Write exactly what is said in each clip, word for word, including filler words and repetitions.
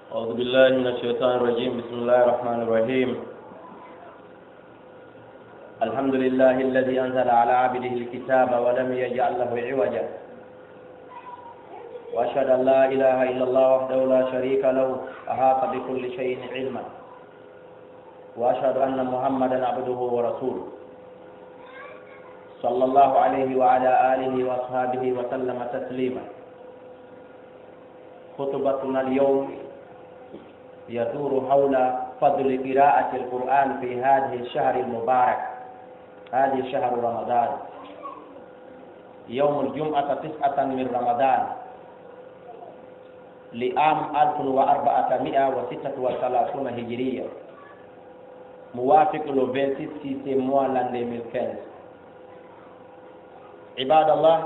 أعوذ بالله من الشيطان الرجيم. بسم الله الرحمن الرحيم. الحمد لله الذي أنزل على عبده الكتاب ولم يجعل له عوجا. وأشهد أن لا إله إلا الله وحده لا شريك له، أحاط بكل شيء علما. وأشهد أن محمدا عبده ورسوله، صلى الله عليه وعلى آله وأصحابه وسلم تسليما. خطبتنا اليوم يدور حول فضل قراءة القرآن في هذه الشهر المبارك، هذه شهر رمضان، يوم الجمعة تسعة من رمضان لعام ألف وأربعمائة وستة وثلاثين هجرية، موافق le vingt-six sixième mois l'an deux mille quinze. عباد الله،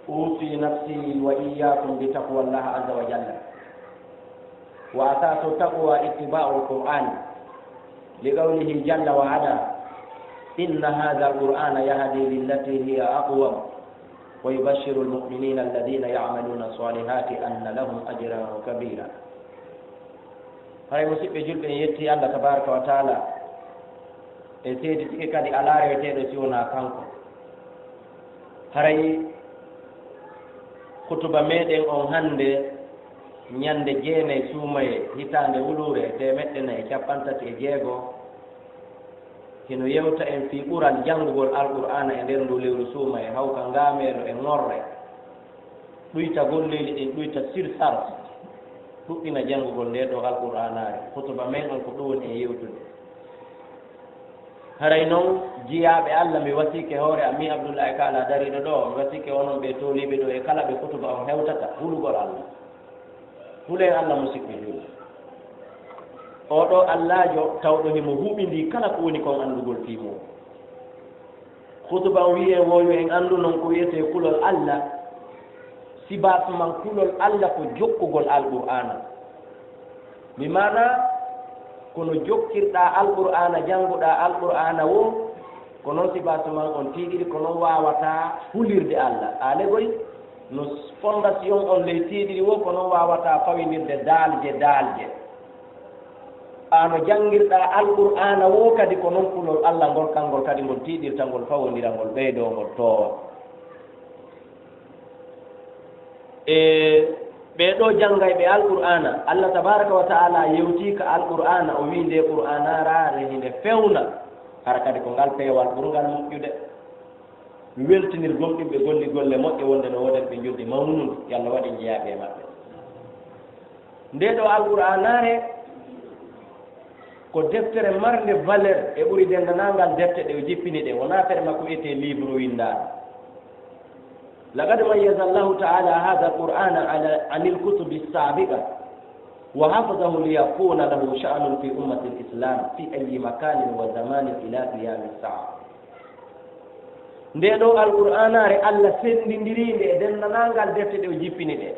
أوصي نفسي وإياكم بتقوى الله عز وجل، وأساس التقوى اتباع القرآن، لقوله جل وعلا: إن هذا القرآن يهدي للتي هي أقوم، ويبشر المؤمنين الذين يعملون الصالحات أن لهم أجرا كبيرا. Haray, musiɓɓe julɓe, en yetti Allah tabaraka wa taala, en seeditike kadi alaa reweteeɗo si wonaa kanko. Haray, kutuba meɗen on hannde, ñande jeenay suumaye, hitaande wuluure, teemeɗɗe nayi e cappanɗe tati e jeego, hino yewta en fii ɓural janngugol Alqur'aana e nder ndu lewru suumaye, hawka ngaameelo e ŋorre, ɗuyta golleeli ɗin, ɗuyta sirsaro, ɗuɗɗina janngugol ndee ɗoo Alqur'aanaare. Kutuba men on ko ɗum woni e yewtude. Haray non, jiyaaɓe Allah, mi wasiike hoore am, min Abdullahi Kaala dariiɗo ɗoo, mi wasiike onon ɓee tooliiɓe ɗoo e kala ɓe kutuba on hewtata, hulugol Allah. Hulen Allah, musiɓɓe julɓe. Oo ɗoo Allaajo tawɗo himo huɓindii kala ko woni kon anndugol fii mun. Kutuba on wi'i en woo yo en anndu non ko wi'etee kulol Allah, sibaas man kulol Allah ko jokkugol Alqur'aana. Bi maanaa, kono jokkirɗaa Alqur'aana, jannguɗaa Alqur'aana woo, ko non sibaas man on tiiɗiri, ko non waawataa hulirde Allah. Aalegoy, no fondasiyon on ley tiiɗiri woo, ko non waawataa fawindirde daalje daalje. Aa no janngirɗaa Alqur'aana woo kadi, ko non kulol Allah ngol, kangol kadi ngol tiiɗirta, ngol fawondira, ngol ɓeydoo, ngol toowa. E ɓee ɗoo janngayɓe Alqur'aana, Allah tabaaraka wa ta'aala yewtii ka Alqur'aana, o wi'i ndee Qur'aanaare hinde fewna, hara kadi ko ngal peewal ɓurngal moƴƴude. Weltinir gomɗinɓe golli golle moƴƴe wonde no woodani ɓe njoddi mawnudi, yo Allah waɗ en jeyaaɓe e maɓɓe. Ndee ɗoo Alqur'aanaare ko deftere marnde valeur e ɓuri denndaangal defte ɗe o jippini ɗe, wonaa tere makko wi'etee livre winndaaɗo. لقد ميز الله تعالى هذا القرآن على، عن الكتب السابقة وحفظه ليكون له شأن في أمة الإسلام في أي مكان وزمان إلى قيام الساعة. Ndee ɗoo Alqur'aanaare, Allah senndindirii nde e denndaangal defte ɗe o jippini ɗe.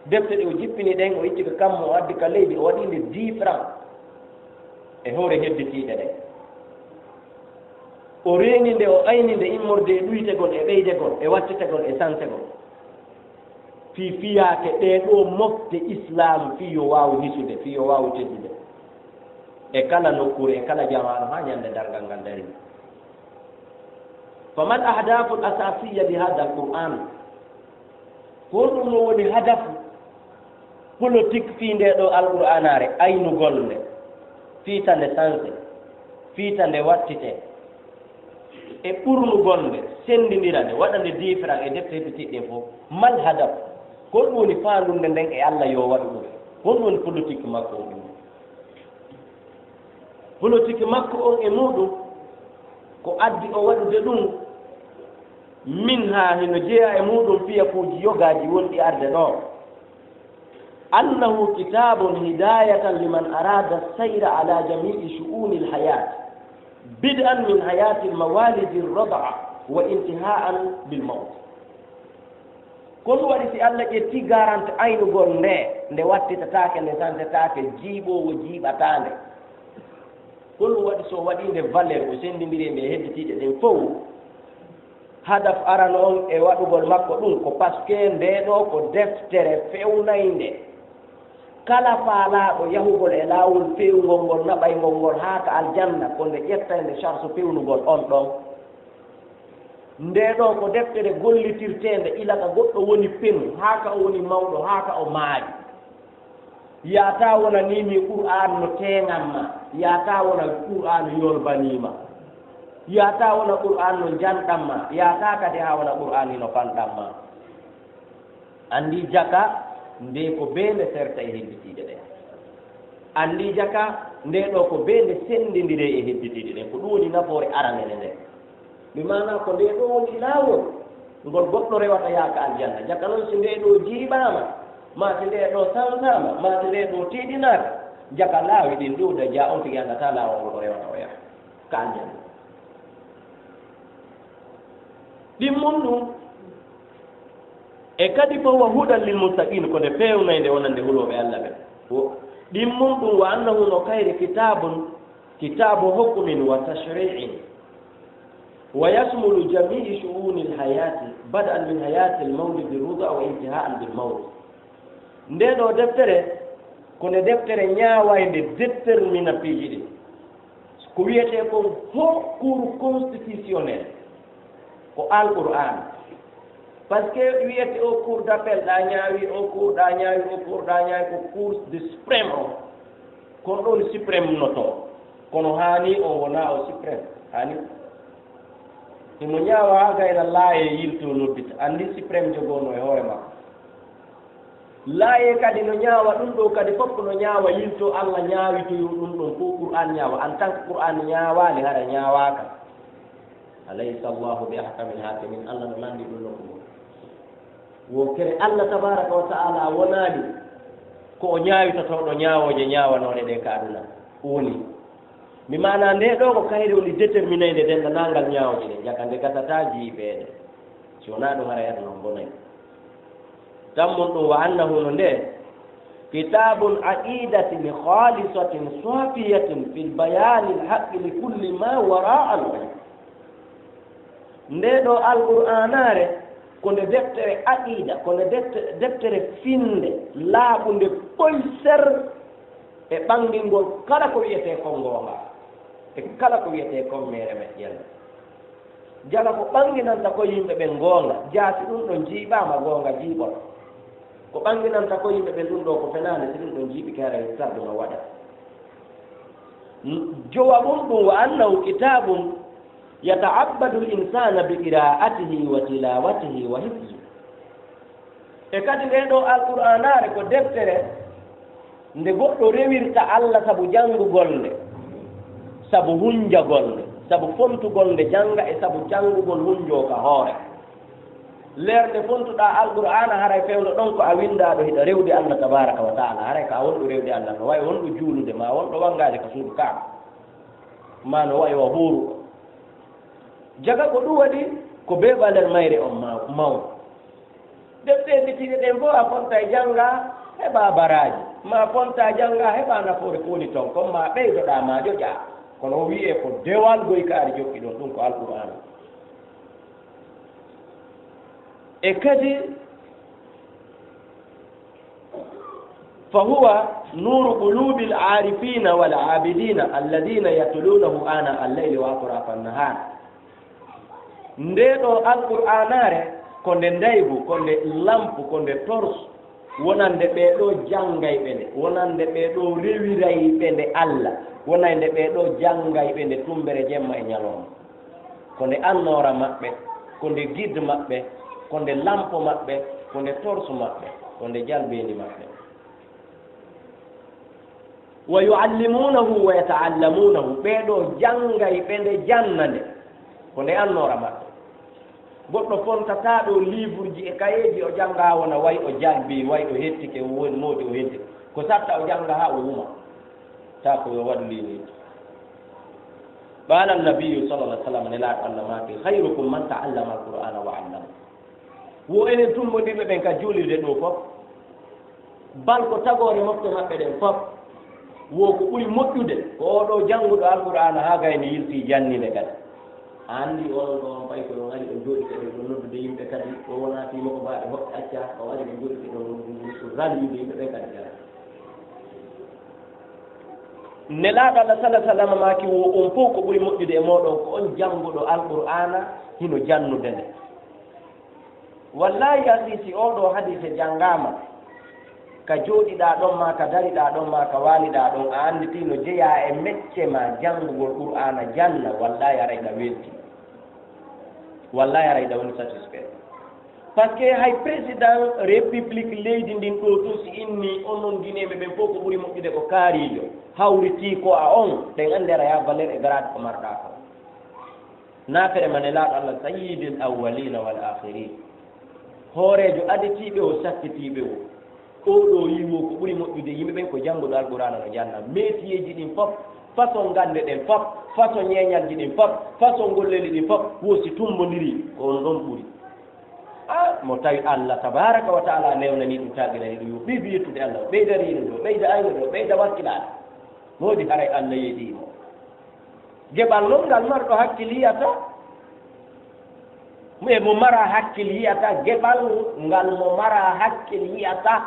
Defte ɗe o jippini ɗen, o itti ka kammu, o addi ka leydi, o waɗi nde différent e hoore hedditiiɗe ɗen. O reeni nde, o ayni nde immorde e ɗuytegol, e ɓeydegol, e wattitegol, e santegol. Fii fiyaake ɗee ɗoo mofte Islaam, fii yo waawu hisude, fii yo waawu teddude e kala nokkuure, e kala jamaanu, haa ñande darngal ngal darii. فما الأهداف الأساسية لهذا القرآن؟ Ko honɗum no woni hadafu politique fii ndee ɗoo Alqur'aanaare, aynugol nde, fiita nde sanse, fiita nde wattite, e ɓurnugol nde, senndindira nde, waɗa nde différent e defte hedditiiɗe ɗen fof? ما الهدف؟ Ko honɗum woni faandunde nden e Allah yo waɗu ɗum? Honɗum woni politique makko on ɗum? Politique makko on e muɗum, ko addi o waɗude ɗum, منها, hino jeyaa e muɗum fiyakuuji yogaaji wonɗi arde ɗoo. أنه كتاب هداية لمن أراد السير على جميع شؤون الحياة، بدءا من حياة الموالد الرضعة وانتهاء بالموت. Ko ɗum waɗi si Allah ƴetti garante aynugol nde, nde wattitataake, nde santetaake, jiiɓoowo jiiɓataa nde. Ko ɗum waɗi so o waɗii nde valeur, o senndindiri e nde hedditiiɗe ɗen fof. Hadaf arano on e waɗugol makko ɗum ko parce que ndee ɗoo ko deftere fewnaynde. Kala faalaaɗo yahugol e laawol peewngol ngol, naɓayngol ngol haa ka aljanna, ko nde ƴettay nde charge peewnugol on ɗon. Ndee ɗoo ko deftere gollitirteende ila ka goɗɗo woni penu, haa ka o woni mawɗo, haa ka o maayi. Yaataa wona nii mi Qur'aan no teeŋan ma, yaataa wona Qur'aan yolbanii ma, yaataa wona Qur'aan no njanɗan ma, yaataa kadi haa wona Qur'aan hino fanɗan ma. Anndii jaka ndee ko bee nde serta e hedditiiɗe ɗen. Anndii jaka ndee ɗoo ko bee nde senndindiree e hedditiiɗe ɗen. Ko ɗum woni nafoore aranere nden. Bi maanaa ko ndee ɗoo woni laawol ngol goɗɗo rewata yaaka aljanna. Jaka non si ndee ɗoo jiiɓaama, maa si ndee ɗoo sansaama, maa si ndee ɗoo tiiɗinaaka, jaka laawi ɗin ɗuuɗa, jaa on tigi anndataa laawol ngol o rewata o yaha ka aljanna. Ɗimmun ɗum, e kadi فهو هدى للمتقين, ko nde feewnayde wonande hulooɓe Alla ɓen. Wo-, ɗimmun ɗum, وأنه, no kayri, كتاب, kitaabu حكم وتشريع, ويشمل جميع شؤون الحياة بدءا من حياة المولود الرضع وانتهاء بالموت. Ndee ɗoo deftere ko nde deftere ñaawaynde, détermina piiji ɗin. Ko wiyetee kon haut cour constitutionnel, ko Alqur'aana. Parce que wiyete au cour d'appel ɗa ñaawi, au cour ɗa ñaawi, au cour ɗa ñaawi, ko cour de suprême on. Kon ɗon suprême notoo. Kono haani on wonaa o suprême. Haani. Himo ñaawa haa gayna laayee yiltoo noddita. Anndi suprême jogoono e hoore makko. Laayee kadi no ñaawa ɗum ɗoo kadi fof, no ñaawa yiltoo Alla ñaawitoyoo ɗum ɗon fof. Qur'aan ñaawa, en tant que Qur'aan ñaawaali, hara ñaawaaka. أليس الله بأحكم الحاكمين. Alla no lanndi ɗum nokku mum. Wo kere Alla tabaaraka wa ta'aala wonaali ko o ñaawitotooɗo ñaawooje ñaawanooɗe ɗe ka aduna. Woni, mi maanaa ndee ɗoo ko kayre woni déterminayde denndaangal ñaawooje ɗe, jaka nde gasataa jiiɓeede. Si wonaa ɗum, hara yer non bonay. Tammun ɗum, وأنه, no nde, كتاب عقيدة خالصة صافية في بيان الحق لكل ما وراء الغيب. Ndee ɗoo Alqur'aanaare ko nde deftere aqiida, ko nde defte-, deftere finnde, laaɓunde poy ser e ɓanngingol kala ko wiyetee kon goonga, e kala ko wiyetee kon meere meƴƴere. Jaka ko ɓannginanta ko yimɓe ɓen goonga, jaa si ɗum ɗon jiiɓaama, goonga jiiɓoto. Ko ɓannginanta ko yimɓe ɓen ɗum ɗoo ko fenaande, si ɗum ɗon jiiɓike, haray sardu no waɗa. Jowaɓun ɗum, وأنه كتاب يتعبد الإنسان بقراءته وتلاوته وحفظه. E kadi ndee ɗoo Alqur'aanaare ko deftere nde goɗɗo rewirta Alla sabu janngugol nde, sabu hunjagol nde, sabu fontugol nde jannga e sabu janngugol hunjoo ka hoore. Leer nde fontuɗaa Alqur'aana, haray fewndo ɗon ko a winndaaɗo hiɗa rewde Alla tabaaraka wa ta'aala, haray ko a wonɗo rewde Alla, no wa'i wonɗo juulude, maa wonɗo wanngaade ka suudu Kaaba, maa no wa'i wa huuru. Jaka ko ɗum waɗi ko bee valeur mayre on maw-, mawɗo. Defte bitiiɗe ɗen fof a fontay jannga heɓa baraaji, ma fonta jannga heɓa nafoore ko woni ton, kon ma ɓeydoɗaa ma ƴoƴaa. Kono o wi'e ko dewal goy kaari jokki ɗon, ɗum ko Alqur'aana. E kadi, فهو نور قلوب العارفين والعابدين الذين يتلونه آناء الليل وأطراف النهار. Ndee ɗoo Alqur'aanaare ko nde ndaygu, ko nde lampu, ko nde torche wonande ɓee ɗoo janngayɓe nde, wonande ɓee ɗoo rewirayɓe nde Alla, wonande ɓee ɗoo janngayɓe nde tumbere jemma e ñalorma. Ko nde annoora maɓɓe, ko nde guide maɓɓe, ko nde lampo maɓɓe, ko nde torche maɓɓe, ko nde jalbeendi maɓɓe. ويعلمونه ويتعلمونه, ɓee ɗoo janngay ɓe nde janna nde, ko nde annoora maɓɓe. Goɗɗo fontataa ɗoo livreji e kayeeji o jannga wona way o jalbii, way o hettike, o woni moodi o hettike. Ko satta o jannga haa o wuma. Ta ko yo waɗu livreji. قال النبي صلى الله عليه وسلم, Nelaaɗo Alla maaki, خيركم من تعلم القرآن وعلمه. Wo enen tummbondirɓe ɓen ka juulirde ɗoo fof, bal ko tagoore mofte maɓɓe ɗen fof, wo ko ɓuri moƴƴude ko oo ɗoo jannguɗo Alqur'aana haa gayni yiltii janni nde kadi. A anndi onon ɗoo on payi ko on ari on jooɗike ɗon ɗon noddude yimɓe kadi, o wonaa fii mokobaaɓe hoɓɓe acca, o ari on jooɗike ɗon ralliinde yimɓe ɓen kadi kala. Nelaaɗo Allah sala sallam maaki wo, on fof ko ɓuri moƴƴude e mooɗon ko on jannguɗo Alqur'aana hino jannude nde. Wallahi, a sii si oo ɗoo hadiise janngaama, ka jooɗiɗaa ɗon maa, ka dariɗaa ɗon maa, ka waaliɗaa ɗon, a annditi no jeyaa e mecce maa janngugol Qur'aana janna, wallahi, haray ɗa weltii. Wallahi, haray ɗa woni satisfait. Parce que hay président république leydi ndin ɗoo tun, si inni onon Guinéeɓe ɓen fof ko ɓuri moƴƴude ko kaariijo, hawritii ko a on, ɗen anndi aray a valeur e grade ko marɗaa ko. Naafere ma Nelaaɗo Allah, sayyidil awwalina wal akhirin. Hooreejo aditiiɓe o, sakkitiiɓe o. Oo ɗoo yiwo ko ɓuri moƴƴude yimɓe ɓen ko jannguɗo Alqur'aana no janna. Metiyeeji ɗin fof, façon gannde ɗen fof, façon ñeeñalji ɗin fof, façon golleli ɗin fof, wo si tumbondirii, ko on ɗon ɓuri. Ah, mo tawi Allah tabaraka wa taala newnanii ɗum, taaginanii ɗum, yo ɓeydu yettude Allah, ɓeyda reenude, ɓeyda aynude, ɓeyda wakkilaade. Moodi haray Allah yeɗii mo. Geɓal non ngal marɗo hakkil yiyata. E mo mara hakkil yiyata, geɓal ngal mo mara hakkil yiyata,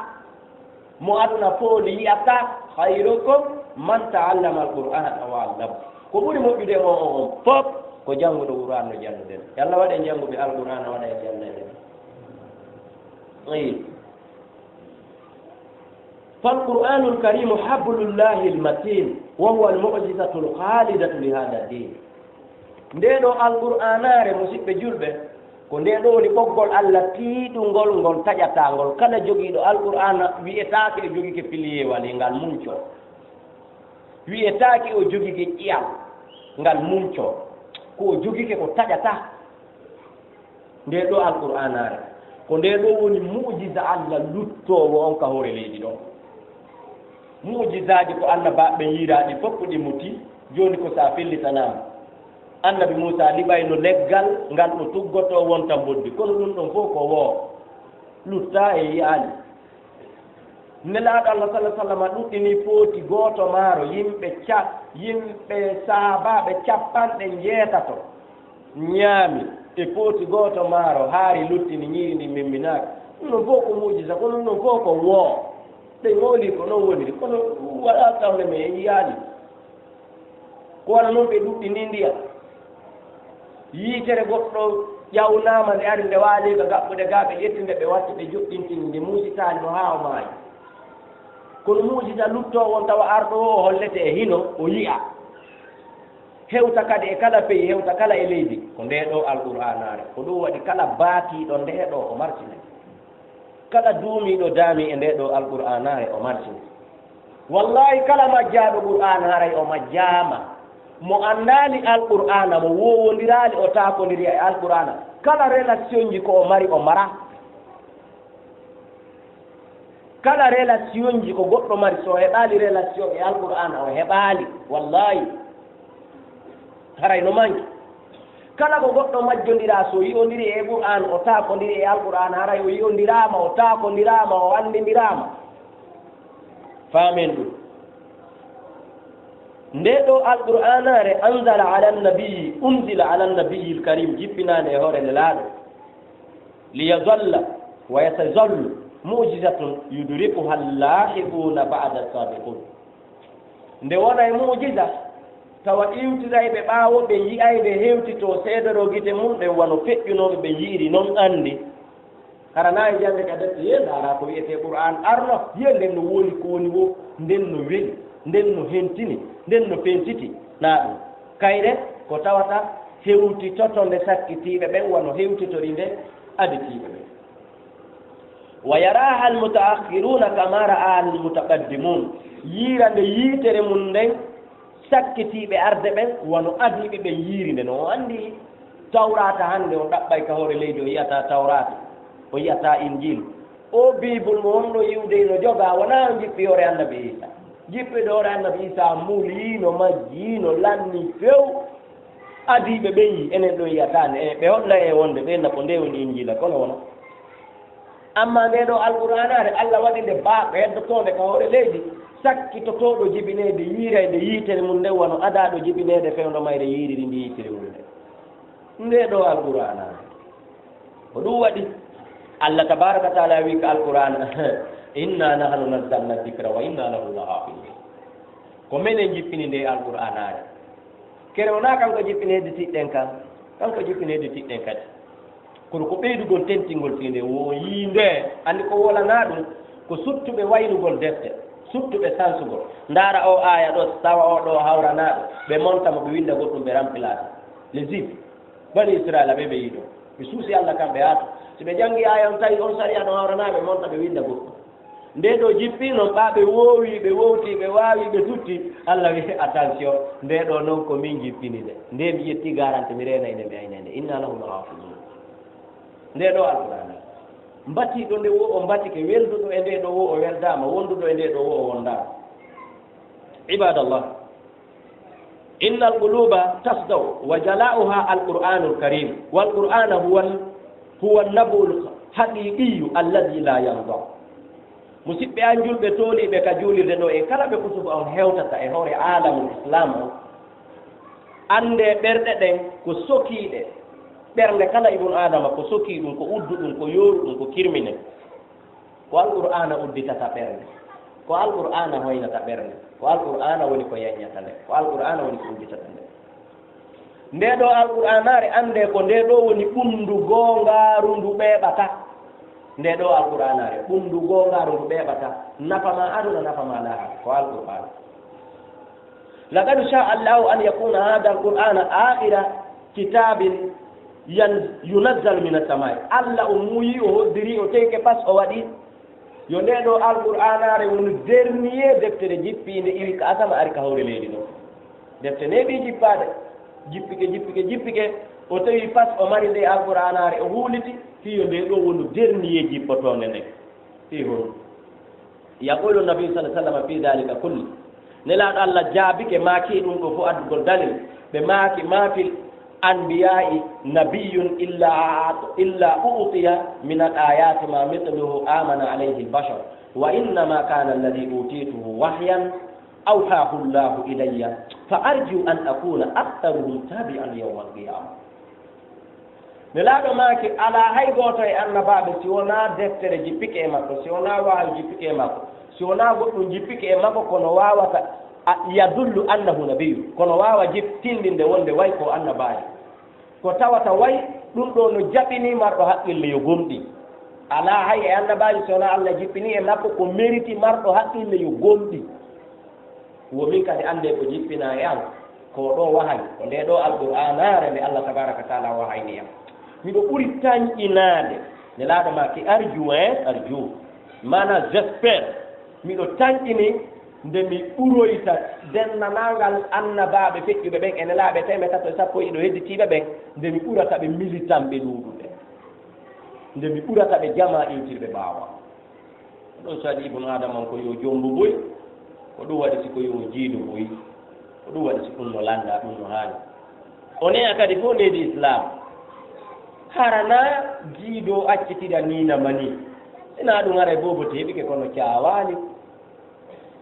mo aduna fooli yiyata, "Khayrukum man ta'allama al-Qur'ana wa 'allama." Ko ɓuri moƴƴude mo on on fof ko jannguɗo Qur'an no jannuɗen. Yo Allah waɗ en jannguɓe Alqur'ana, waɗa en jannayɓe. Ayi. فالقرآن الكريم حبل الله المتين، وهو المعجزة الخالدة لهذا الدين. Ndee ɗoo Alqur'aanaare, musiɓɓe julɓe, ko ndee ɗoo woni ɓoggol Allah tiiɗungol, ngol taƴataa, ngol kala jogiiɗo Alqur'aana wi'etaake o jogike piliyeewal, ngal muncoo. Wi'etaake o jogike ƴiyal, ngal muncoo. Ko o jogike ko taƴataa. Ndee ɗoo Alqur'aanaare, ko ndee ɗoo woni mu'jiza Allah luttoowo on ka hoore leydi ɗon. Mu'jizaaji ko annabaaɓe ɓen yiiraa ɗin fof ko ɗi muti, jooni ko si a fellitanaama. Annabi Muusaa liɓayno leggal ngal o tuggotoo wonta mboddi, kono ɗum ɗon fof ko woo, luttaa e yi'aali. Nelaaɗo Allah sallallaahu alayhi wa sallam ɗuɗɗini pooti gooto maaro, yimɓe ca-, yimɓe sahaabaaɓe capanɗe njeetato ñaami e pooti gooto maaro, haari luttini ñiiri ndin memminaaka. Ɗum ɗon fof ko muujiza, kono ɗum ɗon fof ko woo. Ɓe ngooli ko non woniri, kono waɗaa tawde men en yiyaali. Ko wano non ɓe ɗuɗɗini ndiyam. Yiitere goɗɗo ƴawnaama, nde ari nde waali ka gaɓɓude gaa, ɓe ƴetti nde, ɓe watti, ɓe joɗɗintini nde, muusitaali mo haa o maayi. Kono muujiza luttoowo on tawa arɗo o, o hollete e hino, o yi'a. Hewta kadi e kala peyi, hewta kala e leydi. Ko ndee ɗoo Alqur'aanaare. Ko ɗum waɗi kala baatiiɗo ndee ɗoo o marsinay. Kala duumiiɗo daami e ndee ɗoo Alqur'aanaare o marsinay. Wallaahi, kala majjaaɗo Qur'aana haray o majjaama. Mo anndaali Alqur'aana, mo woowondiraali, o taakondiri e Alqur'aana, kala relationji ko o mari, o mara. Kala relationji ko goɗɗo mari, so o heɓaali relation e Alqur'aana, o heɓaali. Wallaahi. Haray no manki. Kala ko goɗɗo majjondiraa, so yi'ondiri e Qur'aan, o taakondiri e Alqur'aan, haray o yi'ondiraama, o taakondiraama, o anndindiraama. Faamen ɗum. Ndee ɗoo Alqur'aanaare, anzala ala nabiyyi, unzila ala nabiyyil karim, jippinaande e hoore Nelaaɗo. Liyazalla wa yatazallu mu'jizatun yudrikuha al-laahiquuna ba'da as-saabiquun. Nde wona e muujiza, tawa iwtirayɓe ɓaawo ɓe yi'ay nde hewtitoo, seedoroo gite mum ɗen wano feƴƴunooɓe ɓe yi'iri non anndi. Hara naa e jannde ka defte, yee ndaaraa ko wi'etee Qur'aan arno, yee nden no woni ko woni woo, nden no weli, nden no hentini, nden no fentiti, naa ɗum. Kayre ko tawata hewtitoto nde sakkitiiɓe ɓen wano hewtitori nde aditiiɓe ɓen. Wa yaraaha al-muta'akhkhiruuna kamaa ra'aaha al-mutaqaddimuun. Yiira nde yiitere mum nden sakkitiiɓe arde ɓen wano adiiɓe ɓen yiiri nde. No o anndi Tawraata hannde, o ɗaɓɓay ka hoore leydi, o yi'ataa Tawraata, o yi'ataa Injiil. O Biibul mo wonno yi'ude no jogaa, wonaa o jippi hoore Annabi Iisaa. Jippiiɗo hoore Annabi Iisaa muliino, majjiino, lanni few. Adiiɓe ɓen yi, enen ɗon yi'ataa nde. E ɓe holla e wonde ɓen na ko nde woni Injiila, kono wona. Amma ndee ɗoo Alqur'aanaare, Allah waɗi nde baaɗo heddotoonde ka hoore leydi, sakkitotooɗo jibineede yiiray nde yiitere mum nden wano adaaɗo jibineede fewndo mayre yiiriri nde yiitere mum nden. Ndee ɗoo Alqur'aanaare. Ko ɗum waɗi Allah tabaaraka wa ta'aala wi'i ka Alqur'aan, "Inna nahnu nazzalna dhikra wa inna lahu lahafizun." Ko menen jippini nde Alqur'aanaare. Kere wonaa kanko jippini hedditiiɗen kan, kanko jippini hedditiiɗen kadi. Kono ko ɓeydugol tentingol fii nde, wo yii nde, anndi ko wolanaa ɗum, ko suttuɓe waynugol defte, suttuɓe sansugol. Ndaara oo aaya ɗoo, tawa oo ɗoo hawranaa ɗo, ɓe monta mo, ɓe winnda goɗɗum, ɓe remplace. Les Juifs, Bani Israila, ɓe ɓe yii ɗoo. Ɓe suusi Alla kamɓe haa to. Si ɓe janngi aaya on, tawi on sariya ɗon hawranaa, ɓe monta, ɓe winnda goɗɗum. Nde ɗoo jippii non, ɓaa ɓe woowi, ɓe wowti, ɓe waawi, ɓe tutti, Alla wi'i, "Attention, nde ɗoo non ko min jippini nde. Nde mi ƴetti garanti, mi reenay nde, mi aynay nde. Inna lahu lahafizun." Nde ɗoo Alqur'aana. Mbatiiɗo nde wo o mbatike, welduɗo e nde ɗoo wo o weldaama, wonduɗo e nde ɗoo wo o wondaama. Ibadallah. Innal quluba tasda'u wa jala'uha Alqur'anul Karim. Wal Qur'ana huwa, huwa nabul haqiqiyyu alladhi la yanḍa. Musidɓe an julɓe tooliiɓe ka juulirde ɗoo, e kala ɓe kutuba on hewtata e hoore aalamul Islam on, annde ɓerɗe ɗen ko sokiiɗe. Ɓernde kala ibnu Aadama ko sokii ɗum, ko uddu ɗum, ko yooru ɗum, ko kirmine. Ko Alqur'aana udditata ɓernde. Ko Alqur'aana hoynata ɓernde. Ko Alqur'aana woni ko yaññata nde. Ko Alqur'aana woni ko udditata nde. Nde ɗoo Alqur'aanaare, annde ko nde ɗoo woni ɓunndu goongaaru ndu ɓeeɓata. Nde ɗoo Alqur'aanaare, ɓunndu goongaaru ndu ɓeeɓata. Nafa ma aduna, nafa ma laahara. Ko Alqur'aana. Laqad sha Allahu an yakuna hadha al-Qur'ana akhira kitabin yan-, yunazzalu min as-samai. Alla o muuyi, o hoddiri, o teyke pas, o waɗi yo nde ɗoo Alqur'aanaare woni dernier deftere jippiinde iwi ka asama ari ka hoore leydi ɗoo. Defte neeɓii jippaade, jippike, jippike, jippike, o tawi pas o mari nde Alqur'aanaare, o huuliti, fii yo nde ɗoo wonu dernier jippotoonde nde. Fii honɗum? Yaqulu Nabi sallallahu alaihi wasallam fi dhalika kulli. Nelaaɗo Alla jaabike maaki ɗum ɗoo fof addugol dalil. Ɓe maaki, "Ma fil anbiya'i nabiyyun illa, illa u'tiya min al-ayati ma mithluhu amana alayhi al-bashar. Wa innama kana alladhi utituhu wahyan awhahu Allahu ilayya. Fa arju an akuna aktharuhum tabi'an yawma al-qiyamah." Nelaaɗo maaki, alaa hay gooto e annabaaɓe si wonaa deftere jippike e makko, si wonaa wahayu jippike e makko, si wonaa goɗɗum jippike e makko, kono waawata a, yadullu annahu nabiyyu, kono waawa jip-, tindinde wonde way ko annabaajo. Ko tawata way ɗum ɗoo no jaɓini marɗo haqqille yo gomɗin. Alaa hay e annabaajo si wonaa Alla jippini e makko ko meriti marɗo haqqille yo gomɗin. Wo min kadi annde ko jippinaa e an, ko ɗoo wahayu, ko nde ɗoo Alqur'aanaare nde Allah tabaaraka wa ta'ala wahayni am. Miɗo ɓuri tanƴinaade, nelaaɗo maaki arju, hein, arju. Maanaa, j'espère, miɗo tanƴini nde mi ɓuroyta denndaangal annabaaɓe feƴƴuɓe ɓen e nelaaɓe teemedde tato e sappo e ɗiɗo hedditiiɓe ɓen, nde mi ɓurata ɓe militanɓe ɗuuɗude, nde mi ɓurata ɓe jamaa iwtirɓe ɓaawo am. Ɗum so waɗi Ibnu Aadama on ko yo jombo boy, ko ɗum waɗi si ko yo jiido boy, ko ɗum waɗi si ɗum no lannda, ɗum no haani. O neya kadi fof neydi Islam. Hara na jiido accitira ni na mani. Ina ɗum haray boobo te heɓike kono caawaali.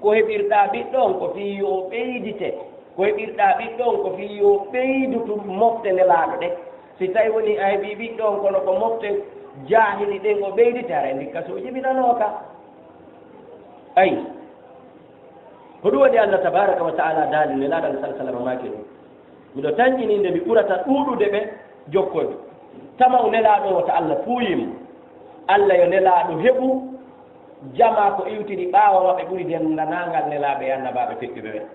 Ko heɓirɗaa ɓiɗɗo on ko fii yo o ɓeydite. Ko heɓirɗaa ɓiɗɗo on ko fii yo ɓeydutu mofte nelaaɗo ɗen. Si tawi woni a heɓii ɓiɗɗo on kono ko mofte jaahili ɗen o ɓeyditi, haray ndikka so jibinanooka. Ayi. Ko ɗum waɗi Allah tabaaraka wa ta'ala daali nelaaɗo Allah sallallahu alaihi wasallam maaki ɗum. Miɗo tanƴini nde mi ɓurata ɗuuɗude ɓe jokkoyɓe. Tama'u nelaaɗo wota Allah puuyii mo. Allah yo nelaaɗo heɓu jamaa ko iwtiri ɓaawo maɓɓe ɓuri denndaangal nelaaɓe e annabaaɓe feƴƴuɓe ɓen.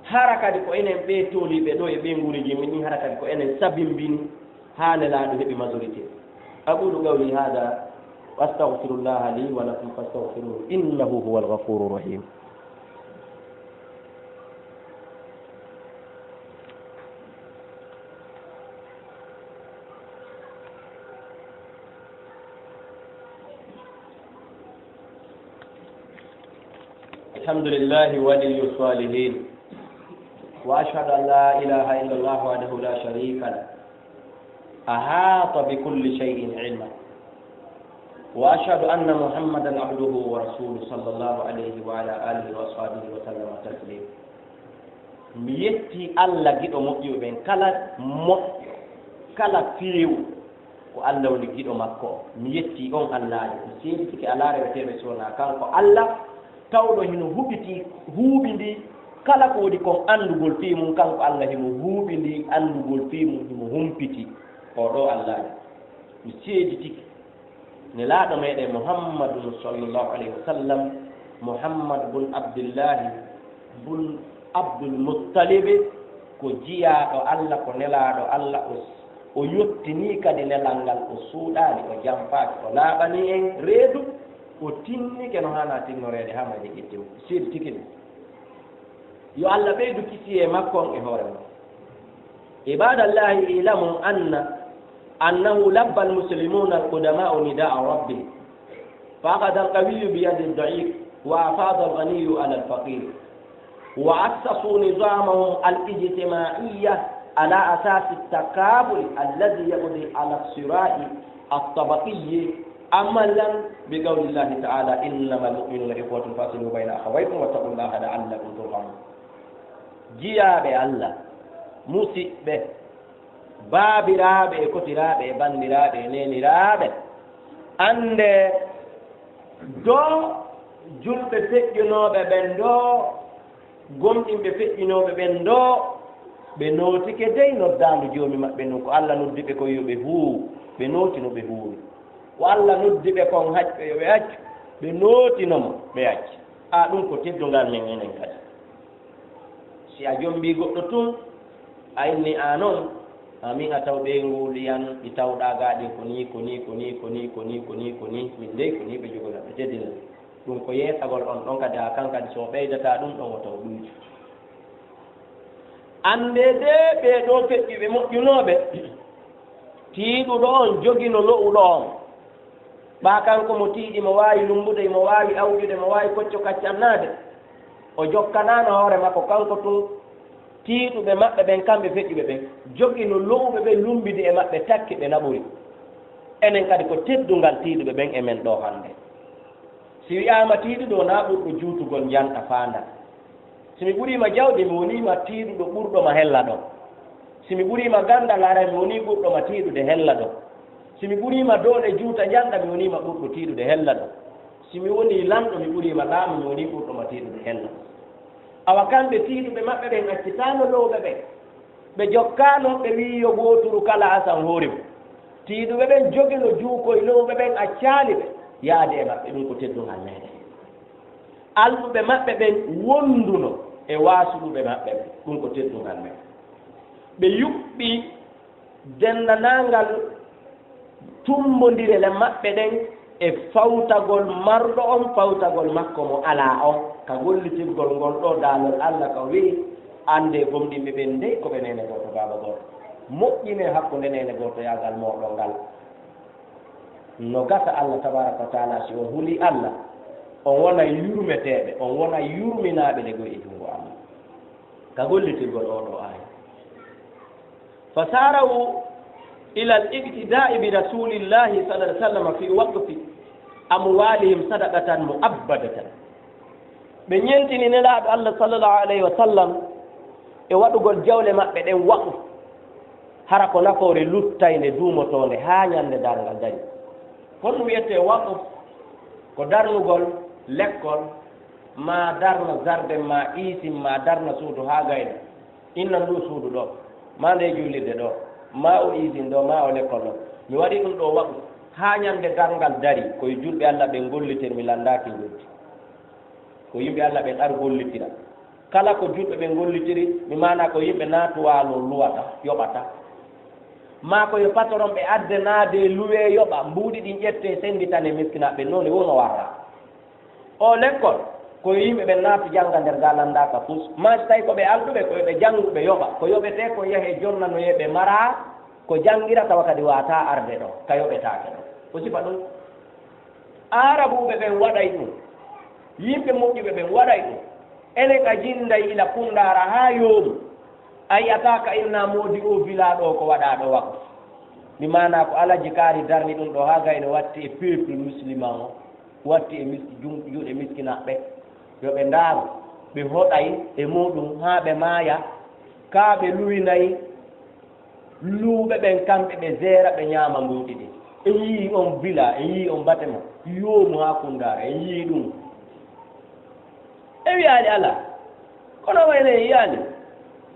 Hara kadi ko enen ɓee tooliiɓe ɗoo e ɓee nguureeji men ɗin, hara kadi ko enen sabimbini haa nelaaɗo heɓi majorité. Aqulu qawli hada wa astaghfirullaha li wa lakum fastaghfiruhu innahu huwal ghafurur rahim. الحمد لله ولي الصالحين. وأشهد أن لا إله إلا الله وحده لا شريك له. أحاط بكل شيء علما. وأشهد أن محمدا عبده ورسوله صلى الله عليه وعلى آله وأصحابه وسلم تسليما. Mi yetti Allah giɗo moƴƴuɓe ɓen, kala moƴƴo, kala feewu, ko Allah woni giɗo makko. Mi yetti on Allaajo, mi seeditike alaa reweteeɓe si wonaa kanko Allah, tawɗo hino huɓiti, huuɓindi Kala ko woni kon anndugol fii mun, kanko Alla himo huuɓindii anndugol fii mun, himo humpiti. Oo ɗoo Alla mi seeditike Nelaaɗo meɗen Muhammadun sallallahu alayhi wa sallam, Muhammad bun Abdillahi bun Abdul Muttalib, ko jiyaaɗo Alla, ko nelaaɗo Alla, o, o yottinii kadi nelal ngal, o suuɗaali, o jampaaki, o laaɓanii en reedu, o tinnike no haanaa tinnoreede haa majje ƴetti mo. Seeditike ɗum. Yo Alla ɓeydu kisiyee makko on e hoore mon. عباد الله، اعلموا أن، أنه لبى المسلمون القدماء نداء ربهم، فأخذ القوي بيد الضعيف، وأفاض الغني على الفقير، وأسسوا نظامهم الاجتماعي على أساس التكافل الذي يقضي على الصراع الطبقي، عملا بقول الله تعالى: إنما المؤمنون إخوة فأصلحوا بين أخويكم واتقوا الله لعلكم ترحمون. Jiyaaɓe Alla, musiɓɓe, baabiraaɓe e kotiraaɓe e banndiraaɓe e neeniraaɓe, anndee ɗoo julɓe feƴƴunooɓe ɓen ɗoo, gomɗinɓe feƴƴunooɓe ɓen ɗoo, ɓe nootike dey noddaandu Joomi maɓɓe ndun. Ko Alla noddi ɓe kon yo ɓe huuwu, ɓe nootino, ɓe huuwi. Ko Alla noddi ɓe kon haccu ɓe yo ɓe accu, ɓe nootino mo, ɓe acci. A, ɗum ko teddungal men enen kadi. Si a jombii goɗɗo tun, a inni a non, a min a taw ɓeynguuli an, ɗi tawɗaa gaa ɗin ko nii, ko nii, ko nii, min dey ko nii ɓe jogori, ɓe teddina. Ɗum ko yeesagol on ɗon kadi, haa kan kadi so o ɓeydataa ɗum ɗon, o taw ɗuytu. Anndee dee ɓee ɗoo feƴƴuɓe moƴƴunooɓe, tiiɗuɗo on jogino lo'uɗo on. Ɓaa kanko mo tiiɗi, mo waawi lummbude, mo waawi awƴude, mo waawi kocco kaccannaade, o jokkanaano hoore makko kanko tun. Tiiɗuɓe maɓɓe ɓen, kamɓe feƴƴuɓe ɓen, jogino lo'uɓe ɓen, lummbidi e maɓɓe, takki ɓe naɓori. Enen kadi ko teddungal tiiɗuɓe ɓen e men ɗoo hannde. Si wi'aama tiiɗuɗo, wonaa ɓurɗo juutugol njanɗa faanda. Si mi ɓuriima jawdi, mi woniima tiiɗuɗo ɓurɗo ma hella ɗon. Si mi ɓuriima ganndal, haray mi wonii ɓurɗo ma tiiɗude hella ɗon. Si mi ɓuriima doole juuta njanɗa, mi woniima ɓurɗo tiiɗude hella ɗon. Si mi wonii lanɗo, mi ɓuriima laamu, mi wonii ɓurɗo ma tiiɗude hella ɗon. Awa kamɓe tiiɗuɓe maɓɓe ɓen accitaano lo'uɓe ɓen. Ɓe jokkaano, ɓe wi'i yo gooturu kala asan hoore mun. Tiiɗuɓe ɓen jogino juukoy lo'uɓe ɓen, accaali ɓe yaade e maɓɓe, ɗum ko teddungal meɗen. Alɗuɓe maɓɓe ɓen wonduno e waasuɗuɓe maɓɓe ɓen, ɗum ko teddungal meɗen. Ɓe yuɓɓi denndaangal tummbondire le maɓɓe ɗen e fawtagol marɗo on, fawtagol makko mo alaa on, ka gollitirgol ngol ɗoo daalol Alla, ka o wi'i: Anndee gomɗinɓe ɓen dey ko ɓe neene gooto, baaba gooto. Moƴƴinee hakkunde neene gootoyaagal mooɗon ngal. No gasa Alla tabaaraka wa taala, si on hulii Alla, on wonay yurmeteeɓe, on wonay yurminaaɓe le goy e junngo Alla. Ka gollitirgol oo ɗoo aaya. فسارعوا إلى الاقتداء برسول الله صلى الله عليه وسلم في وقف أموالهم صدقة مؤبدة. Ɓe ɲentini Nelaaɗo Alla sallallahu alayhi wa sallam e waɗugol jawle maɓɓe ɗen waqf, hara ko nafoore luttaynde duumotoonde haa ɲande darngal darii. Honɗum wi'etee waqf? Ko darnugol lekkol, maa darna zarden, maa iisin, maa darna suudu haa gayna. Innan nduu suudu ɗoo, maa ndee juulirde ɗoo, maa oo iisin ɗoo, maa oo lekkol ɗoo. Mi waɗii ɗum ɗoo waqf haa ɲande darngal darii, ko yo julɓe Alla ɓen ngollitiri, mi lanndaaki njoddi. Ko yimɓe Alla ɓen ar gollitira. Kala ko julɓe ɓen ngollitiri, mi maanaa ko yimɓe naatu waalo luwata, yoɓata. Maa ko yo patoron ɓe adde naade luwee yoɓa, mbuuɗi ɗin ƴettee sennditanee miskinaaɓe, noone woo no warra. Oo lekkol, ko yo yimɓe ɓen naatu jannga nder gaa lanndaaka fus. Maa si tawii ko ɓe alɗuɓe, ko yo ɓe janngu ɓe yoɓa. Ko yoɓetee kon yahee jonnanoyee ɓe maraa, ko janngira tawa kadi waataa arde ɗoo, ka yoɓetaake ɗoo. Ko sifa ɗum. Aarabuuɓe ɓen waɗay ɗum. Yimɓe moƴƴuɓe ɓen waɗay ɗum. Enen a jinnday ila Kunndaara haa Yoomu. A yi'ataa ka innaa moodi oo villa ɗoo ko waɗaa ɗoo waqf. Mi maanaa ko Alaji Kaari darni ɗum ɗoo haa gayno watti e peuple musulman o, watti e mis-, jun-, juuɗe miskinaaɓe. Yo ɓe ndaaru, ɓe hoɗay e muuɗum haa ɓe maaya. Kaa ɓe luwinay luuɓe ɓen, kamɓe ɓe jeera, ɓe ɲaama mbuuɗi ɗin. En yi'ii on villa, en yi'ii on batema, Yoomu haa Kunndaara, en yi'ii ɗum. En wi'aali alaa. Kono awa enen yiyaani,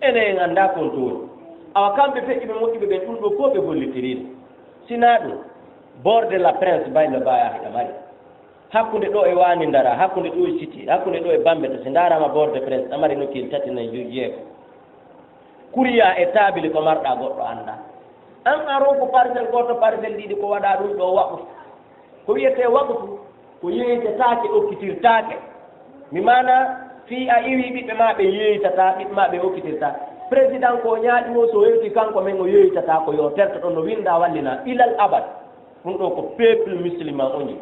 enen en anndaa kon to woni. Awa kamɓe feƴƴuɓe moƴƴuɓe ɓen, ɗum ɗoo fof ɓe gollitiriino. Sinaa ɗum, borde la prince bayno baya hiɗa mari. Hakkunde ɗoo e waani ndara, hakkunde ɗoo e siti, hakkunde ɗoo e bambe to si ndaarama borde prince, amari nokkiel tati nayi joyi jeego. Kuriya e taabili ko marɗa goɗɗo anndaa. An a ronku parcelle gooto, parcelle ɗiɗi, ko waɗa ɗum ɗoo waɓu. Ko wiyetee waqfu, ko yeeytetaake, okkitirtaake. Mi maana, fii a iwii ɓiɓɓe maa ɓe yeeytataa, ɓiɓɓe maa ɓe okkitirtaa. Président ko o ñaaɗi woo, so hewti kanko men o yeeytataa, ko yo terto ɗon no winnda wallina ilal abad. Ɗum ɗoo ko peuple musulman o ñi.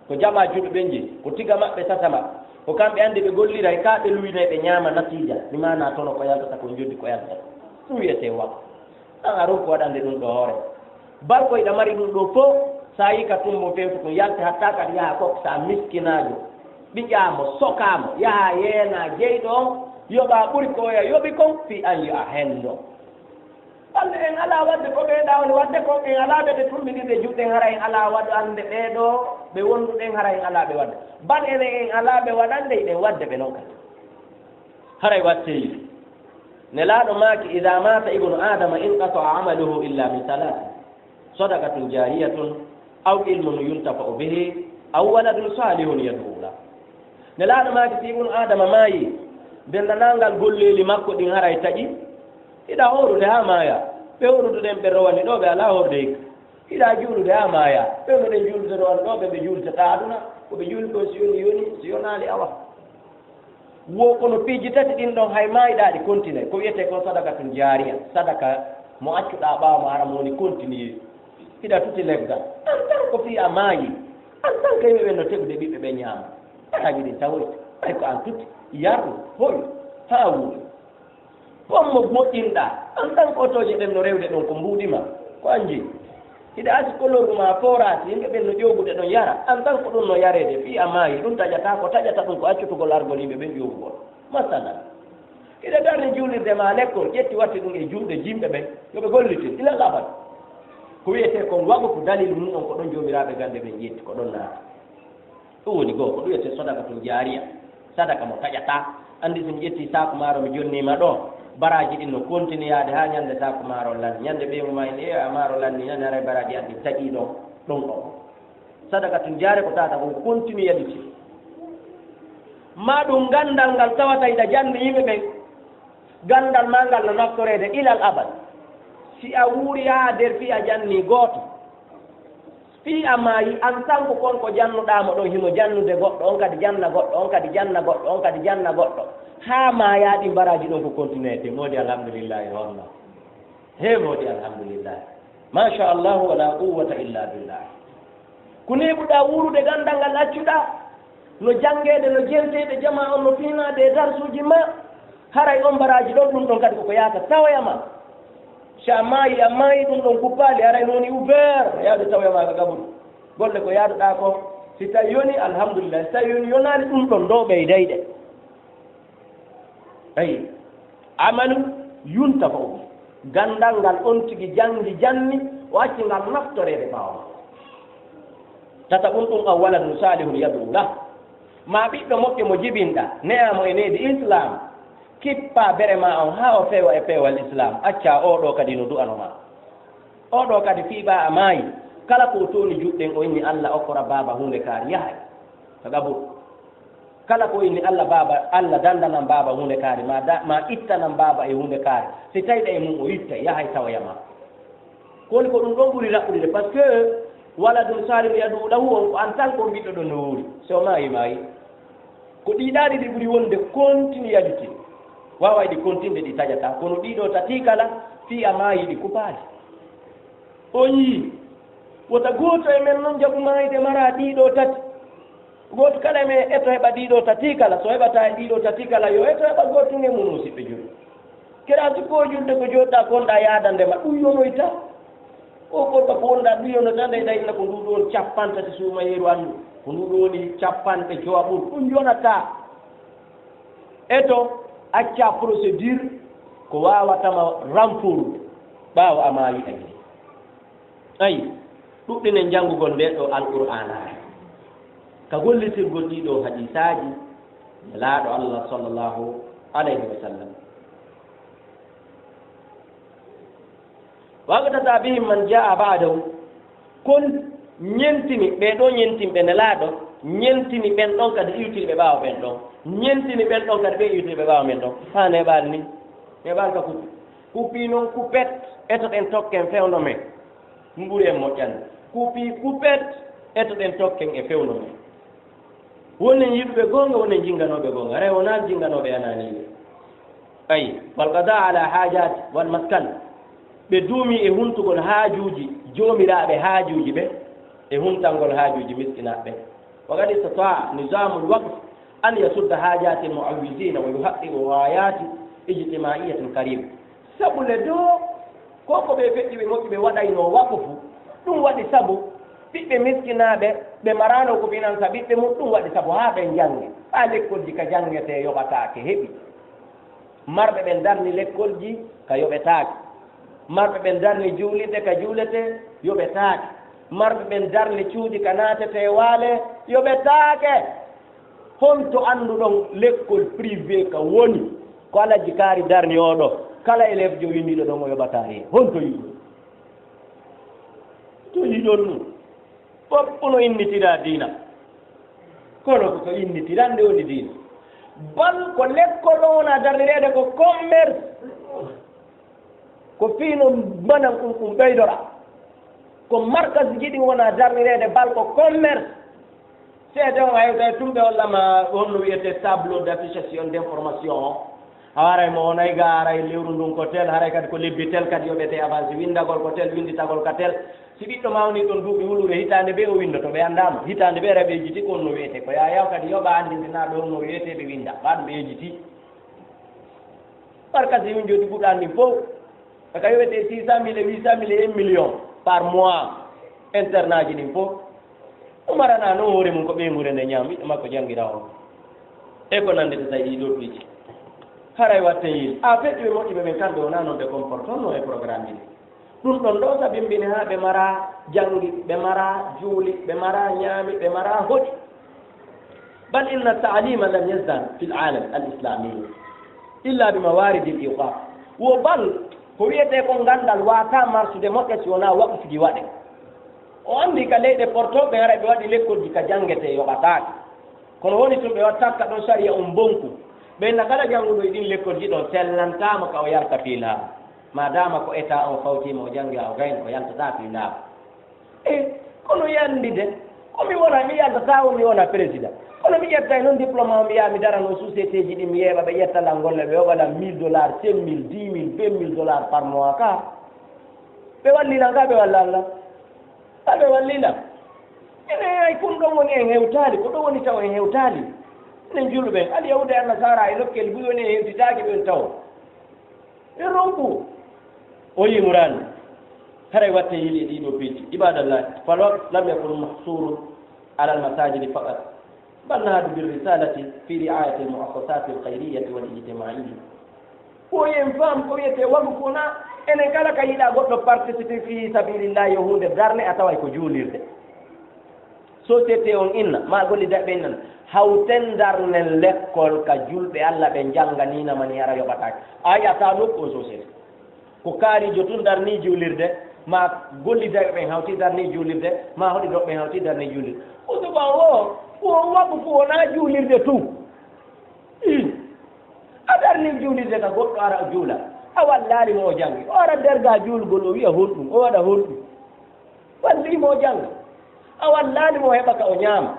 Ko jamaa juɗo ɓe ñi, ko tiga maɓɓe sata maɓɓe. Ko kamɓe anndi ɓe golliray, kaa ɓe luwinay ɓe ñaama natiija. Mi maana tono ko yaltata, ko njoddi ko yaltata. Ɗum wiyetee waqfu. An a ronku waɗande ɗum ɗo hoore. Barko iɗa mari ɗum ɗo fof, sa yi ka tumbo fewtu ko yalte hatta kadi yaha kok sa miskinaajo. Ɓiƴaamo, sokaamo, yaha yeena jeyɗo on, yoɓa ɓuri ko oya yoɓi kon, fii an yo a henndo. Bal en alaa waɗde ko ɓeeɗa woni waɗde ko, en alaa ɓe ɓe tummbinirde juuɗe, hara en alaa waɗande ɓeeɗo ɓe wonduɗen, hara en alaa ɓe waɗde. Bal enen en alaa ɓe waɗande, iɗen waɗde ɓe non kadi. Haray wattee yii. Nelaaɗo maaki, "Idaa maata ibnu Aadama inqata'a amaluhu illa min salaasin, sadaqatun jaariyatun, aw ilmun yuntafa'u bihi, aw waladun saalihun yad'u lah." Nelaaɗo maaki, si ibnu Aadama maayi, denndaangal golleeli makko ɗin haray taƴi. Hiɗa hoorude haa maaya. Ɓe hooruduɗen ɓe rowani ɗoo, ɓe alaa hoorde hikka. Hiɗa juulude haa maaya. Ɓe no ɗen juulude rowani ɗoo, ɓe ɓe juultata aduna. Ko ɓe juuli ɗoo si yoni, yoni, si yonaali awa. Wo kono piiji tati ɗin ɗon, hay maayiɗaa ɗi kontinay. Ko wiyetee kon sadakatun jaariya, sadaka mo accuɗaa ɓaawo ma, hara mo woni kontiniyee. Hiɗa tuti leggal. An tan ko fii a maayi. An tan ko yimɓe ɓen no teɓude ɓiɓɓe ɓen ñaama. Hara giɗi tawoyta. Ɓay ko an tuti. Yarru. Hoy. Haa wuuri. Kon mo moƴƴinɗaa, an tan ko otooje ɗen no rewde ɗon ko mbuuɗi ma, ko an jeyi. Hiɗa asi koloru ma fooraasi, yimɓe ɓen no ƴoogude ɗon yara, an tan ko ɗum no yareede, fii a maayi, ɗum taƴataa ko taƴata ɗum ko accutugol argol yimɓe ɓen ƴoogugol. Masalan, hiɗa darni juulirde ma lekkol, ƴetti watti ɗum e juuɗe yimɓe ɓen, yo ɓe gollitir, ilal abad. Ko wiyetee kon waqfu, dalil mum on ko ɗon joomiraaɓe gannde ɓen ƴetti, ko ɗon naati. Ɗum woni goo, ko ɗum wiyetee sadakatun jaariya, sadaka mo taƴataa. Anndi, so mi ƴettii saaku maaro, mi jonnii ma ɗoo, baraaji ɗin no kontiniyaade haa ñannde saaku maaro lanni. Ñannde ɓeyngu maa ina ƴeewa maaro lanni, nani haray baraaji an ɗin taƴii ɗon, ɗon ɗon. Sadakatun jaariya ko tawata ko kontiniyaliti. Maa ɗum ganndal ngal tawata hiɗa janni yimɓe ɓen, ganndal maa ngal no naftoreede ilal abad. Si a wuuri haa nder fii a jannii gooto, fii a maayi, an tan ko kon ko jannuɗaa mo ɗon, himo jannude goɗɗo, on kadi janna goɗɗo, on kadi janna goɗɗo, on kadi janna goɗɗo. Haa maayaa ɗin baraaji ɗon ko kontineede. Moodi alhamdulillahi honno? He moodi alhamdulillahi. Masha Allahu wala quwwata illa billah. Ko neeɓuɗaa wuurude ganndal ngal accuɗaa, no janngeede, no jenteede, jamaa on no fiinaade e darsuuji ma, haray on baraaji ɗon, ɗum ɗon kadi koko yaata tawoya ma. Si a maayi, a maayi ɗum ɗon kuppaali, haray no woni ouvert, yaade tawoya ma ka gaburu. Golle ko yaaduɗaa ko, si tawi yoni, alhamdulillah, si tawi yoni, yonaali ɗum ɗon, ɗo ɓeydayɗe. Ayi, amalu yuntafa'u bi. Ganndal ngal on tigi janngi janni, o acci ngal naftoreede ɓaawo. Tataɓum ɗum, aw waladun saalihun yad'u lah. Ma ɓiɗɗo moƴƴo mo jibinɗa, ne'aa mo e needi Islam. Kippaa bere ma on haa o feewa e peewal Islam. Accaa oo ɗoo kadi no du'ano ma. Oo ɗoo kadi fii ɓaa a maayi. Kala ko o tooni juuɗe ɗen, o inni Alla okkora baaba huunde kaari, yahay. Ka gaburu. Kala ko inni Alla baaba, Alla dandanan baaba huunde kaari, ma da, ma ittanan baaba e huunde kaari. Si tawi ɗa e mum o itta, yahay tawoya ma. Ko woni ko ɗum ɗon ɓuri raɓɓude, parce que waladun saalihun yad'u lahu on ko an tan ko ɓiɗɗo ɗon no wuuri. Si o maayi, maayi. Ko ɗii ɗaɗi ɗi ɓuri wonde continualité. Waaway ɗi continde ɗi taƴataa. Kono ɗii ɗoo tati kala, fii a maayi ɗi kupaali. On yii, wota gooto e men non jaɓu maayde mara ɗii ɗoo tati. Gooto kala e men eto heɓa ɗii ɗoo tati kala. So heɓataa e ɗii ɗoo tati kala, yo eto heɓa gootum e mum, musiɓɓe julɓe. Kera sukko julde ko jooɗɗaa konɗaa yaadande ma, ɗum yonoyta. O korka ko wonɗaa ɗum yonata, nde tawi ko ndu ɗoon cappantati suumayeeru anndu, ko ndu ɗoon woni cappanɗe jowaɓuru, ɗum yonataa. Eto, accaa procédure ko waawatama renfort ɓaawo a maayi a yiɗi. Ayi, ɗuɗɗinen janngugol ndee ɗoo Alqur'aanaare. Ka gollitirgol ɗii ɗoo hadiisaaji, Nelaaɗo Allah sallallahu Alayhi wa sallam. Waqtada bihim man jaa ba'dahu. Kon ñentini ɓee ɗoo ñentinɓe Nelaaɗo, ñentini ɓen ɗon kadi iwtirɓe ɓaawo ɓen ɗon, ñentini ɓen ɗon kadi ɓe iwtirɓe ɓaawo men ɗon. Haa neeɓaali ni, neeɓaali ka kuppi. Kuppi non kuppet, etoɗen tokken fewndo men. Ɗum ɓuri en moƴƴande. Kuppi kuppet, etoɗen tokken e fewndo men. Wonen yiɗuɓe goonga, wonen jinnganooɓe goonga. Haray wonaa jinnganooɓe anaaniiɓe. Ayi, wal qada ala hajati wal maskan. Ɓe duumi e huntugol haajuuji joomiraaɓe haajuuji ɓe, e huntangol haajuuji miskinaaɓe ɓe. Wa qad istata'a nizamul waqf an yasudda hajati mu'awwizina wa yuhaqqiqu ghayati ijtima'iyyatin karim. Sabu le do, ko ko ɓe feƴƴi ɓe moƴƴi ɓe waɗaynoo waqfu, ɗum waɗi sabu ɓiɓɓe miskinaaɓe ɓe maraano ko finansa ɓiɓɓe mum, ɗum waɗi sabu haa ɓe njanngi, haa lekkolji ka janngetee yoɓataake heɓi. Marɓe ɓen darni lekkolji ka yoɓetaake. Marɓe ɓen darni juulirde ka juuletee yoɓetaake. Marɓe ɓen darni cuuɗi ka naatetee waalee yoɓetaake. Honto annduɗon lekkol privé ka woni ko Alhaji Kaari darni oo ɗoo? Kala élève jo winndiiɗo ɗon o yoɓataa heen. Honto yiɗon? To yiɗon ɗum. Fof no innitira diina. Kono ko ko innitira nde woni diina. Bal ko lekkol o wona darnireede ko commerce. Ko fii no mbanan ɗum, ɗum ɓeydora. Ko markasiji ɗin wona darnireede bal ko commerce. Seede on hay tawi tumɓe hollama honno wiyete tableau d'affichation d'information o. A waray mo on ay ga aray lewru ndun ko tel, haray kadi ko lebbi tel kadi yoɓete avance winndagol ko tel, winnditagol ka tel. Si ɓiɗɗo mawni ɗon duuɓi wuluure hitaande bee o winndoto, ɓe anndaama. Hitaande bee aray ɓe yejjiti ko honno wiyete. Ko yaayaw kadi yoɓa anndintinaaɓe honno wiyete ɓe winnda. Ɓa ɗum ɓe yejjiti. Markasiji ɗin jooɗi ɓurɗaani ɗin fof. Aka yoɓete six cent mille, huit cent mille et un million par mois. Internat ji ɗin fof. O marana noon hoore mum ko ɓeynguure nde ñaami, ɓiɗɗo makko janngira on. E ko nanndi to tawi ɗii ɗoo piiji. Haray watte yiil. A feƴƴuɓe moƴƴuɓe ɓen kamɓe wonaa noon ɓe comportonno e programme ji ɗin. Ɗum ɗon ɗoo sabimbini haa ɓe mara janngi, ɓe mara juuli, ɓe mara ñaami, ɓe mara hoɗi. Bal inna ta'lima lam yazal fil alam al islami illa bi mawaridi al iqaf. Wo bal ko wiyetee kon nganndal waataa marsude moƴƴa si wonaa waqfuji waɗe. O anndi ka leyɗe portooɓe hara ɓe waɗi lekkolji ka janngetee yoɓataake. Kono woni tun ɓe wattaaka ɗon sariya on bonku. Ɓe na kala jannguɗo e ɗin lekkolji ɗon sellantaama ka o yalta fii laamu. Maadaama ko état on fawtiima o janngi haa o gayni o yaltataa fii laamu. E kono yandi de, ko mi wona, mi yaltataa o mi wona président. Kono mi ƴettay noon diplôme am, mi yaha mi darano société ji ɗi, mi yeeɓa ɓe ƴetta lan golle, ɓe yoɓa lan mille dollars, cinq mille, dix mille, vingt mille dollars par mois ka. Ɓe walli lan ka, ɓe walla Allah. Ka ɓe walli lan. Enen ay kun ɗon woni en hewtaali, ko ɗon woni taw en hewtaali. Enen julɓe, al yahuda e annasara e nokkel buy woni en hewtitaaki ɓen taw. E ronku. O yimuraani. Haray watte yiili e ɗii ɗoo piiji. Ibadallah, fal waqf lam yakun mahsurun ala al masajidi faqat. Bal nahadu bir risalati fi riayati al muassasati al khayriyati wal ijtimaiyya. Ko yen faam ko wiyetee waqfu na enen kala ka yiɗa goɗɗo participer fi sabilillah yo huunde darne a taway ko juulirde. Société on inna, ma gollidaɓe innan, hawten darnen lekkol ka julɓe Alla ɓe jannganiina ma ni hara yoɓataake. A yi'ataa nokku on société. Ko kaariijo tun darnii juulirde, ma gollidaɓe ɓen hawti darnii juulirde, ma hoɗirooɓe ɓen hawti darnii juulirde. Ko suba o, ko waqfu wonaa juulirde tun. Ii. A darnii juulirde ka goɗɗo ara o juula. A wallaali mo o janngi. O ara derga juulgol o wi'a honɗum, o waɗa honɗum. Wallii mo o jannga. A wallaali mo o heɓa ka o ñaama.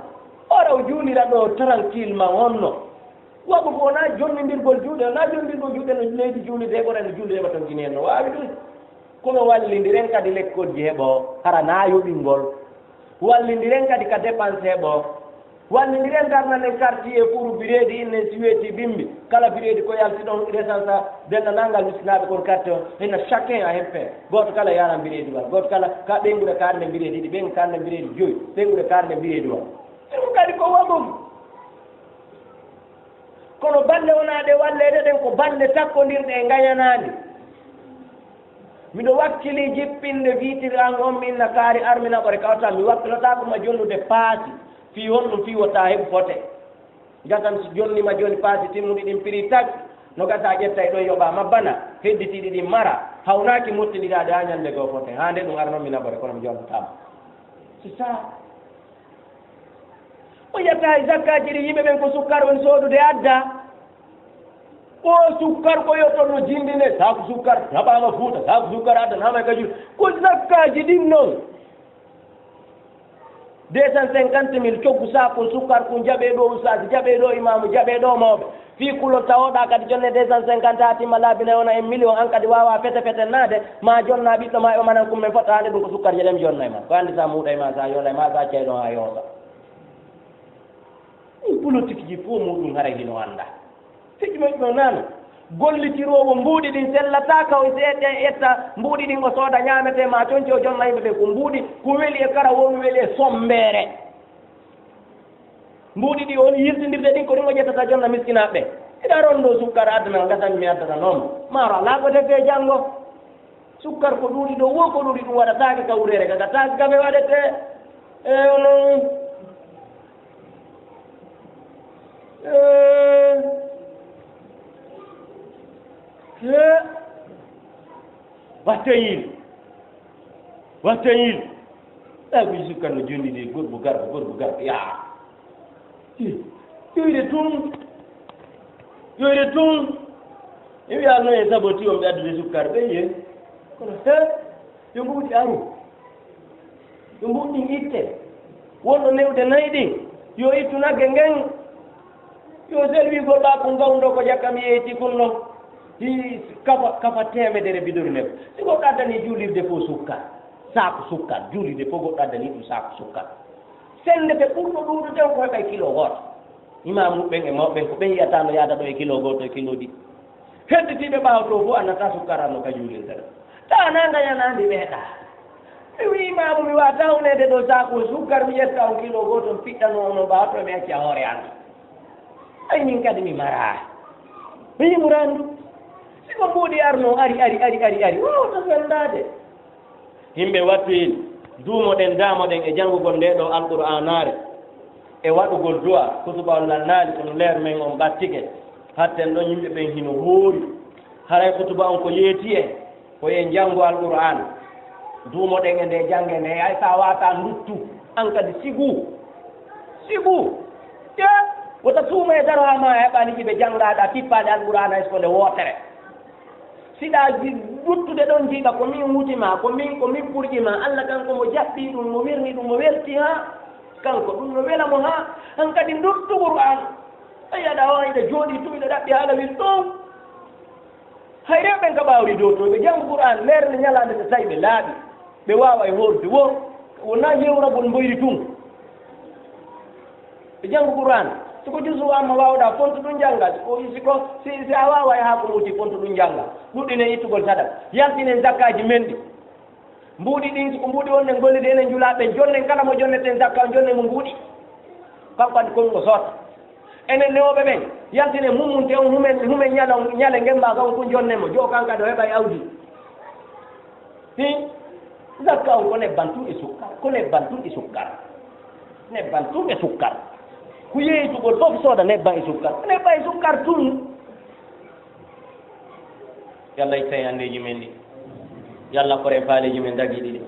Ora o juulira ɗo tranquillement honno. Waqfu wonaa jonnindirgol juuɗe, wonaa jonnindirgol juuɗe no leydi juulirde heɓora no juulirde heɓa ton Guinée no waawi ɗum. Kono wallindiren kadi lekkolji heɓo, hara na yoɓingol. Wallindiren kadi ka dépense heɓo. Wallindiren darnanen quartier pour bireedi inne si weeti bimbi. Kala bireedi ko yalti ɗon resansa denndanangal miskinaaɓe kon quartier on. Hina chacun a hempe. Gooto kala yaran bireediwal. Gooto kala ka ɓeynguure kaarne bireedi ɗiɗi, ɓeyngu kaarne bireedi joyi, ɓeynguure kaarne bireediwal. Ɗum kadi ko wagum. Kono balle wonaa ɗe walleede ɗen ko balle takkondirɗe e ngañanaani. Miɗo wakkili jippinde vitre an on mi inna kaari armina ɓore kawta mi wakkilotaako ma jonnude paasi fii honɗum fii wota heɓu fote. Gasam si jonni ma joni paasi timmuɗi ɗin piri tag. No gasa ƴettay ɗon yoɓaama bana, hedditiiɗi ɗin mara, hawnaaki mottindiraade haa ñannde goo foten. Haa nde ɗum arnoo mi naɓore, kono mi jooɗotaama. C'est ça. O yetta e zakkaaji ɗi yimɓe ɓen ko sukkar woni soodude adda. O sukkar ko yo toon no jindinde, saaku sukkar naɓaama Fuuta, saaku sukkar addanaama e Kajoor. Ko zakkaaji ɗin non. Deux cent cinquante mille coggu saakun sukkar kun, jaɓee ɗoo ustaas, jaɓee ɗoo imaamu, jaɓee ɗoo mawɓe. Fii kulol tawoɗaa kadi jonne deux cent cinquante haa timma laabi nayi wona e million, an kadi waawaa fete fete naade, maa jonnaa ɓiɗɗo maa e o manan kun men fotta hannde ɗum ko sukkar jeɗen jonnay ma. Ko anndi sa muuɗay ma, sa yolay ma, sa ceyɗon haa yoosa. Ɗin politique ji fof muɗum haray hino annda. Fiɗɗi moƴƴo nano. Gollitiroowo mbuuɗi ɗin sellataa ka o seeɗe ƴetta mbuuɗi ɗin o sooda ñaametee ma conci o jonna yimɓe ɓe ko mbuuɗi ko weli e kara wonu weli e sommbeere. Mbuuɗi ɗi on yiltindirde ɗin ko ɗin o ƴettata jonna miskinaaɓe ɓe. Iɗa rondo sukkar addana ngasan mi addata noon. Maaro alaa ko defee janngo. Sukkar ko ɗuuɗi ɗo wo ko ɗuuɗi ɗum waɗataake ka wureere ka ka taake kafe waɗetee. E onon Eh, eh. Watteyil. Watteyil. Ɗa ko Yusuf kan no jonni de gorko garko, gorko garko. Ya. Yoyde tun. Yoyde tun. E wiya no e sabooti on ɓe addude sukkar ɓe ye. Kono he. Yo mbuuɗi aru. Yo mbuuɗi ɗin itte. Wonɗo newde nayi ɗin, yo ittu nagge ngen. Yo selwi goɗɗo akku ngawndo ko ƴakka mi yeyti kunno. Hi kafa, kafa teemedere bidori neɗɗo. Si goɗɗo addani juulirde fof sukka, saaku sukka, juulirde fof goɗɗo addani ɗum saaku sukka. Sendete ɓurɗo ɗuuɗude on ko heɓay kilo gooto. Imaamu ɓen e mawɓe ɓen ko ɓen yiyata no yaada ɗo e kilo gooto e kilo ɗiɗi. Hedditiiɓe ɓaawo to fof annata sukkara no ka juulirta ɗo. Tawa na ngayanaandi ɓeeɗa. Mi wi'i maamu mi waata huneede ɗo saaku sukkar mi ƴetta on kilo gooto mi piɗɗano on no ɓaawo to mi acca hoore an. Ay min kadi mi maraa. Mi yimurandu. Si ko mbuuɗi arno ari, ari, ari, ari, ari. Wawata fenndaade. Yimɓe wattu en, duumoɗen, daamoɗen e janngugol ndee ɗoo Alqur'aanaare, e waɗugol du'a, kutuba on lanndaali, kono leer men on ɓattike. Hatten ɗon yimɓe ɓen hino hoori. Haray kutuba on ko yeeti en, ko en janngu Alqur'aan. Duumoɗen e ndee jannge ndee, hay so a waawataa nduttu, an kadi sigu. Sigu. Te, wota suuma e daro haa ma a heɓaani jiɓe janngaaɗa, tippaade Alqur'aana hay so ko nde wootere. Siɗa ji-, duttude ɗon jiiɓa, ko min wuti ma, ko min, ko min ɓurƴi ma. Alla kanko mo jaɓɓii ɗum, mo wirni ɗum, mo welti haa kanko ɗum no wela mo haa hankadi duttu Qur'aan. Tawi aɗa waawi, iɗa jooɗii tun, iɗa ɗaɓɓi haala wil ɗon. Hay rewɓe ɓen ka ɓaawri dowtoyɓe janngu Qur'aan, leer nde ñalaande nde tawi ɓe laaɓi, ɓe waawa e hoorde wo, wonaa yewragol mboyri tun. Ɓe janngu Qur'aan. Si ko juzu amma waawɗaa, fontu ɗum jannga. Si ko, si ko, si, si a waawaa e haa ko muuti, fontu ɗum jannga. Ɗuɗɗinen ittugol sadaka. Yaltinen zakkaaji men ɗi. Mbuuɗi ɗin, si ko mbuuɗi wonɗen gollude, enen julaaɓe ɓen, jonnen kala mo jonneten zakka, on jonnen mo mbuuɗi. Kanko anndi ko ɗum o soota. Enen newooɓe ɓen, yaltinen mummunte on, humen, humen ñala, ñale ngemba ka on kun jonnen mo. Jo kanka ɗo heɓa e awdi. Hi, zakka on ko nebban tun e sukkar, ko nebban tun e sukkar. Nebban tun e sukkar. Ko yeeytugol fof sooda nebban e sukkar. Nebban e sukkar tun. Yalla itta en anndeeji men ɗi. Yalla kore faaleeji men dagiiɗi ɗi.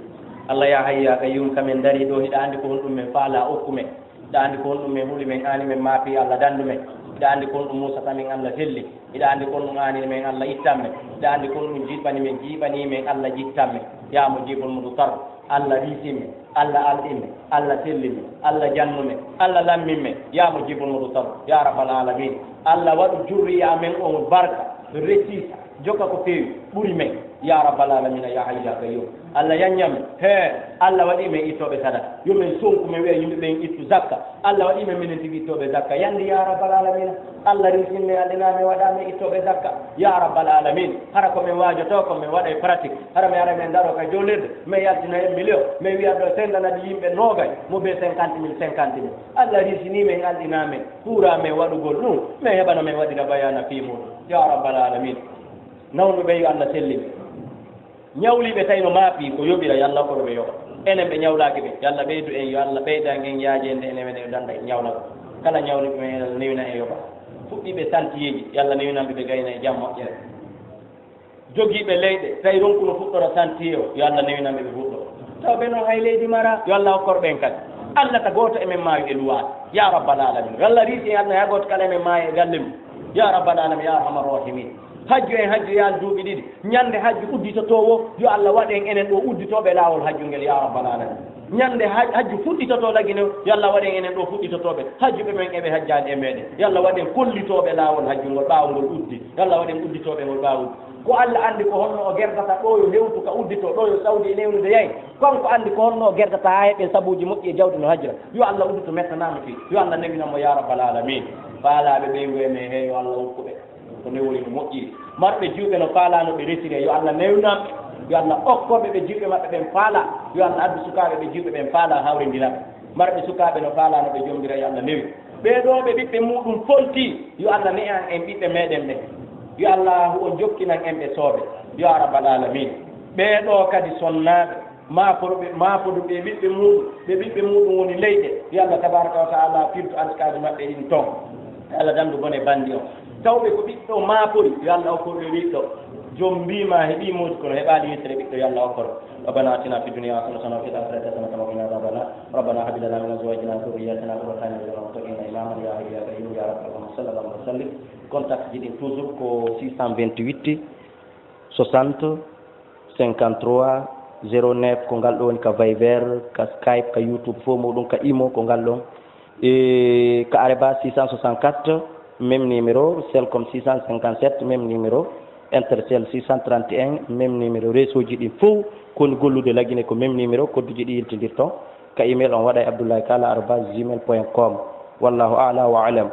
Allah ya hayyu ya qayyum, kamen dari ɗo, hiɗa anndi ko honɗum men faala, okku men. Hiɗa anndi ko honɗum men huli, men aani, men maapi, Allah dandu men. Hiɗa anndi ko honɗum muusata min, Allah selli. Hiɗa anndi ko honɗum aani men, Allah ittan men. Hiɗa anndi ko honɗum jiɓɓani men, jiɓɓani men, Allah jittan men. Ya mujibul mudtar, Allah riisi men, Allah alɗi men, Allah selli men, Allah jannu men, Allah lammin men. Ya mujibul mudtar, ya rabbal alamin. Allah waɗu jurriya men on barka, rettiisa, jokka ko feewi, ɓuri men. Ya rabbal alamina, ya hayyu ya qayyum. Allah yanñam men. He, Allah waɗi men ittooɓe sadaka. Yo men sonku men wi'a yimɓe ɓen ittu zakka. Allah waɗi men minen tigi ittooɓe zakka. Yandi ya rabbal alamina. Allah rinsin men, alɗina men, waɗa men ittooɓe zakka. Ya rabbal alamin. Hara ko men waajoto ko men waɗa e pratique. Hara men ara men daro ka jolirde. Men yaltina en million. Men wi'a ɗo sendana ɗi yimɓe noogay. Mo be cinquante mille, cinquante mille. Allah risini men, alɗina men. Huura men waɗugol ɗum. Men heɓana men waɗira bayana fii muɗum. Ya rabbal alamin. Nawnuɓe yo Allah sellin. Ñawliiɓe tawi no maapii ko yoɓira, yo Allah okku ɓe yoɓa. Enen ɓe ñawlaaki ɓe, yo Allah ɓeydu en, yo Allah ɓeydan en yaajeende enen wene danda e ñawlagol. Kala ñawliiɓe men, yo Allah newina en yoɓa. Fuɗɗiiɓe santiyeeji, yo Allah newinan ɓe ɓe gayna e jam moƴƴere. Jogiiɓe leyɗe, tawi ronkuno fuɗɗora santiye o, yo Allah newinan ɓe ɓe fuɗɗo. Taw ɓe noon hay leydi mara, yo Allah hokkor ɓen kadi. Allah ta gooto e men maayo e luwaade. Ya rabbal alamin. Yo Allah riisi en aduna, ya gooto kala e men maayo e galle mum. Ya rabbal alamin, ya arhamar rahimin. Hajju en hajju yaal duuɓi ɗiɗi. Ñande hajju udditotoowo, yo Allah waɗ en enen ɗo udditooɓe laawol hajju ngel, ya rabbal alamin. Ñande haj-, hajju fuɗɗitotoo Lagine, yo Allah waɗ en enen ɗo fuɗɗitotooɓe. Hajjuɓe men eɓe hajjaani e meɗen. Yo Allah waɗ en kollitooɓe laawol hajju ngol ɓaawo ngol uddi. Yo Allah waɗ en udditooɓe ngol ɓaawo uddi. Ko Allah anndi ko honno o gerdata ɗo yo hewtu ka udditoo, ɗo yo sawdi e newnude yahi. Kanko anndi ko honno o gerdata haa heɓen sabuuji moƴƴi e jawdi no hajjira. Yo Allah udditu mettanaama fii. Yo Allah newinan mo ya rabbal alamin. Faalaaɓe ɓeyngu e men he, yo Allah hokku ɓe ko newori no moƴƴiri. Marɓe juuɗe no faalaa no ɓe resiree, yo Allah newnan ɓe. Yo Allah okko ɓe ɓe juuɗe maɓɓe ɓen faalaa. Yo Allah addu sukaaɓe ɓe juuɗe ɓen faalaa hawrindina ɓe. Marɓe sukaaɓe no faalaa no ɓe jombira, yo Allah newi. Ɓee ɗoo ɓe ɓiɓɓe muuɗum foltii, yo Allah ne'an en ɓiɓɓe meɗen ɓen. Yo Allahu on jokkinan en ɓe sooɓe. Yo a rabbal alamin. Ɓee ɗoo kadi sonnaaɓe, maafoduɓe, maafoduɓe ɓiɓɓe muuɗum, ɓe ɓiɓɓe muuɗum woni leyɗe. Yo Allah tabaraka wa taala firtu arsikaaji maɓɓe ɗin ton. Yo Allah dandu bone bandi on. Tawɓe ko ɓiɗɗo maafori, yo Allah okku ɓe ɓiɗɗo. Joom mbiima heɓii muusi kono heɓaali yettere ɓiɗɗo, yo Allah okkoro. ربنا آتنا في الدنيا حسنة وفي الآخرة حسنة وقنا عذاب النار. ربنا هب لنا من أزواجنا وذرياتنا قرة أعين واجعلنا للمتقين إماما يا حي يا قيوم يا رب العالمين. صلى الله وسلم. Contact ji ɗin toujours ko six cent vingt-huit soixante cinquante-trois zéro neuf, ko ngal ɗo woni ka Viber, ka Skype, ka YouTube, fof muɗum ka Imo, ko ngal ɗon. E ka Areba six cent soixante-quatre, même numéro, Celcom six cent cinquante-sept, même numéro, Intercell six cent trente et un, même numéro, réseau ji ɗin fof ko woni gollude Lagine ko même numéro, kodduji ɗi yiltindirton. Ka email on waɗa e abdoulaye kala arobase gmail point com. Wallahu a'la wa a'lam.